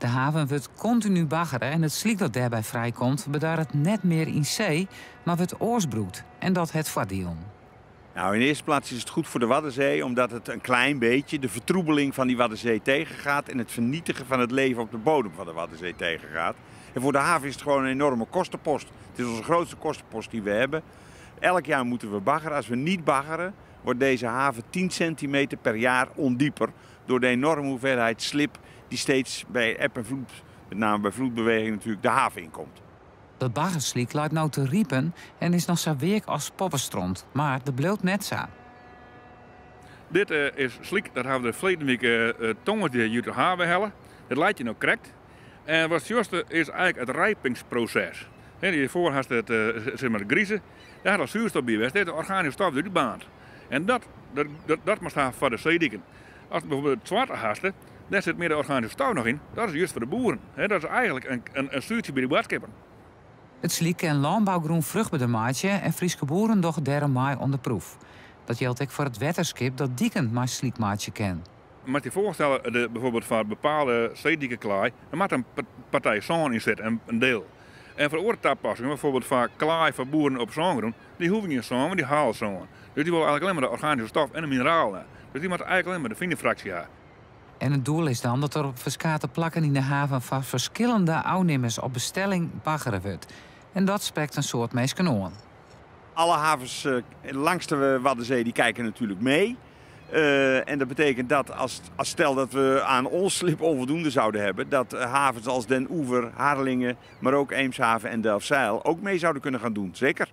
De haven wurdt kontinu baggere en it slyk dat dêrby frijkomt bedarret net mear yn see, mar wurdt oars brûkt en dat hat foardielen. Nou, in de eerste plaats is het goed voor de Waddenzee, omdat het een klein beetje de vertroebeling van die Waddenzee tegengaat en het vernietigen van het leven op de bodem van de Waddenzee tegengaat. En voor de haven is het gewoon een enorme kostenpost. Het is onze grootste kostenpost die we hebben. Elk jaar moeten we baggeren. Als we niet baggeren, wordt deze haven 10 centimeter per jaar ondieper door de enorme hoeveelheid slib die steeds bij eb en vloed, met name bij vloedbeweging natuurlijk, de haven inkomt. Dat baggerslyk leit no te ripen en is noch sa weak as poppestront, mar dat bliuwt net sa. Dit is slyk, dat hawwe we de ferleden wike tongersdei út de haven helle. Dat leit hjir no krekt. En wat sjochst is eigentlik it rijpingsproses. Hjirfoar hast it, sis mar, it grize, dêr hat al soerstof by west, dêr is de organyske stof derút baarnd. En dat, dat, dat, dat moatst ha foar de seediken. Ast bijvoorbeeld it swarte hast, dêr sit mear de organyske stof noch yn, dat is just foar de boeren. Dat is eigentlik in, in, in suertsje by de boadskippen. It slyk kin lânbougrûn fruchtberder meitsje en Fryske boeren dogge dêrom mei oan de proef. Dat jildt ek foar it wetterskip dat diken mei slyk meitsje kin. Moatst dy foarstelle, de, bijvoorbeeld foar bepaalde seedikeklaai, der moat in partij sân yn sitte, in diel. En foar oare tapassingen, bijvoorbeeld foar klaai foar boeren op sângrûn, dy hoege gjin sân, want dy ha al sân. Dus dy wolle eigentlik allinne mar de organyske stof en de mineralen. Dus dy moatte eigentlik allinne mar de fine fraksje ha. En it doel is dan dat der op ferskate plakken yn de haven foar ferskillende ôfnimmers op bestelling baggere wurdt. En dat sprekt in soad minsken oan. Alle havens langs de Waddenzee die kijken natuurlijk mee. En dat betekent dat als stel dat we aan ons slib onvoldoende zouden hebben, dat havens als Den Oever, Harlingen, maar ook Eemshaven en Delfzijl ook mee zouden kunnen gaan doen. Zeker.